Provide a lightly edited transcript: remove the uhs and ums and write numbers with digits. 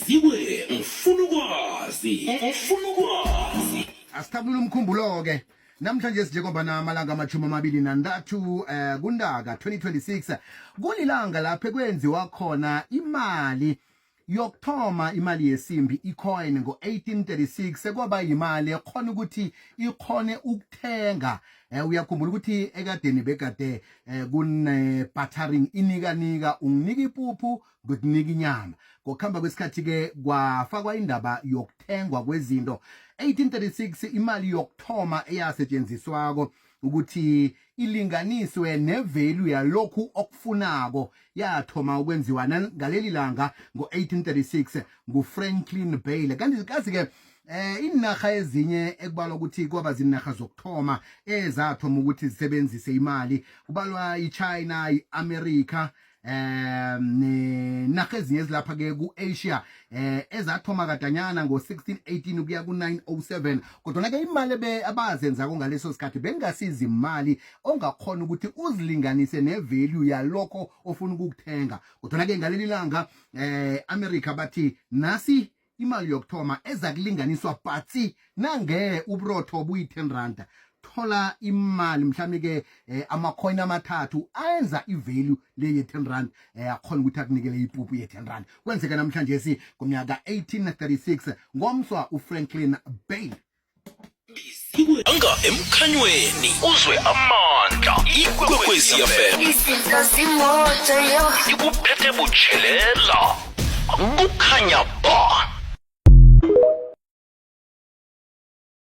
Biziwe ngifuna ukwazi ngifuna ukwazi. Asithabulula umkhumbulo-ke namhlanje sinjengoba amalanga ama-23 kuNtaka 2026, kulilanga lapho ekwenziwa khona imali yokuthoma, imali yesimbi, icoin, ngo-1836, sekwaba yimali ekhona ukuthi ikhone ukuthenga. Uyakhumbula ukuthi ekadeni begade kune bartering, inikanika, unginika ipuphu ngikunika inyama. Ngokuhamba kwesikhathi-ke kwafakwa indaba yokuthengwa kwezinto. 1836 imali yokuthoma eyasetshenziswako ukuthi ilinganiswe nevalue yalokhu okufunako yathoma ukwenziwa ngaleli langa ngo-1836 nguFranklin Bailey. Kanti kazi-ke inarha ezinye ekubalwa ukuthi kwaba zinarha zokuthoma ezathoma ukuthi zisebenzise imali, kubalwa iChina, i-America, nenarha ezinye ezilapha ke ku-Asia ezathoma kadanyana ngo-1618 ukuya ku-907. Kodwa ke imali ebe abazenzako ngaleso sikhathi bengasiza imali ongakhona ukuthi uzilinganise nevalue yalokho ofuna ukukuthenga. Kodwa ke ngaleli langa America bathi nasi imali yokuthoma eza kulinganiswa patsi, nange uburotho buyi-10 rand, thola imali mhlawumbe ke amakhoyini amathathu ayenza ivalue le ye-10 rand, akhona ukuthi akunikele ipuphu ye-10 rand. Kwenzeka namhlanje si ngomnyaka 1836 ngomswa uFranklin Bailey. Anga emkhanyweni uzwe amandla, Ikwekwezi FM Izinto zimoto yo. Ikuphethe butshelela, kukhanya ba.